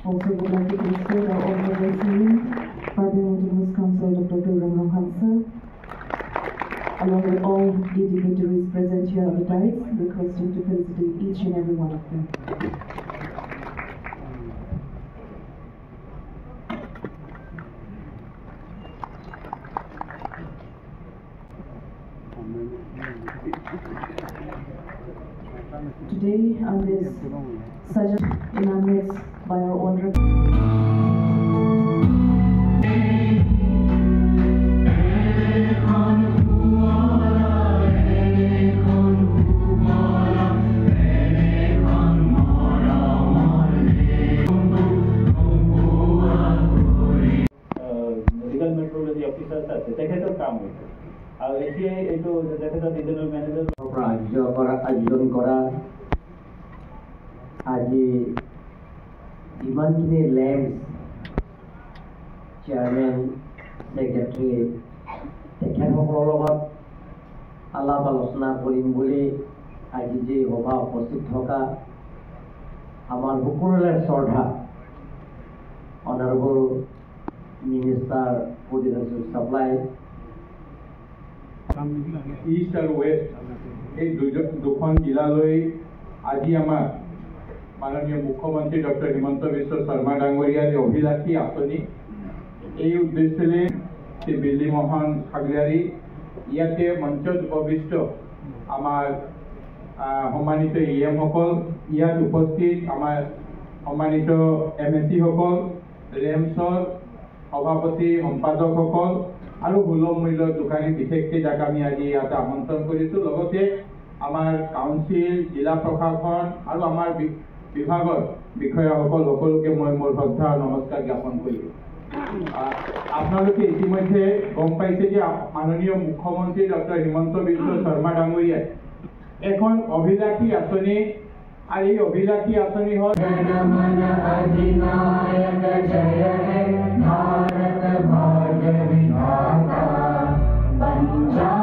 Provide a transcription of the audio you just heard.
Also would like to felicitate our Honorable CM, Karbi Autonomous Council, Dr. Tuiram Ronghang sir, along with all the dignitaries present here on the dais, requesting to felicitate each and every one of them. Today, on this such in our midst by our honorable legal metrology officers আছে, তেখেতৰ কাম হৈছে আৰু এতিয়াই এইটো তেখেতৰ regional manager পৰা আয়োজন কৰা আজি যিমানখিনি লেম্পছ চেয়াৰমেন, ছেক্ৰেটাৰী তেখেতসকলৰ লগত আলাপ আলোচনা কৰিম বুলি আজি যি সভা উপস্থিত থকা আমাৰ সকলোৰে শ্ৰদ্ধা Honourable Minister Food and Supply east আৰু ৱেষ্ট এই দুখন জিলালৈ আজি আমাৰ মাননীয় মুখ্যমন্ত্ৰী ডক্টৰ হিমন্ত বিশ্ব শৰ্মা ডাঙৰীয়াৰ এই অভিলাষী আঁচনি, এই উদ্দেশ্যেৰে শ্ৰী বিল্লীমোহন খাগলাৰী, ইয়াতে মঞ্চত উপবিষ্ট আমাৰ সন্মানিত ই এমসকল, ইয়াত উপস্থিত আমাৰ সন্মানিত এম এ চিসকল, ৰেমছৰ সভাপতি সম্পাদকসকল আৰু সুলভ মূল্যৰ দোকানী বিশেষকৈ যাক আমি আজি ইয়াত আমন্ত্ৰণ কৰিছোঁ, লগতে আমাৰ কাউন্সিল, জিলা প্ৰশাসন আৰু আমাৰ বিভাগৰ বিষয়াসকল সকলোকে মই মোৰ শ্ৰদ্ধা আৰু নমস্কাৰ জ্ঞাপন কৰিলোঁ। আপোনালোকে ইতিমধ্যে গম পাইছে যে মাননীয় মুখ্যমন্ত্ৰী ডক্টৰ হিমন্ত বিশ্ব শৰ্মা ডাঙৰীয়াই এখন অভিলাষী আঁচনি, আৰু এই অভিলাষী আঁচনি হ'ল Punjab.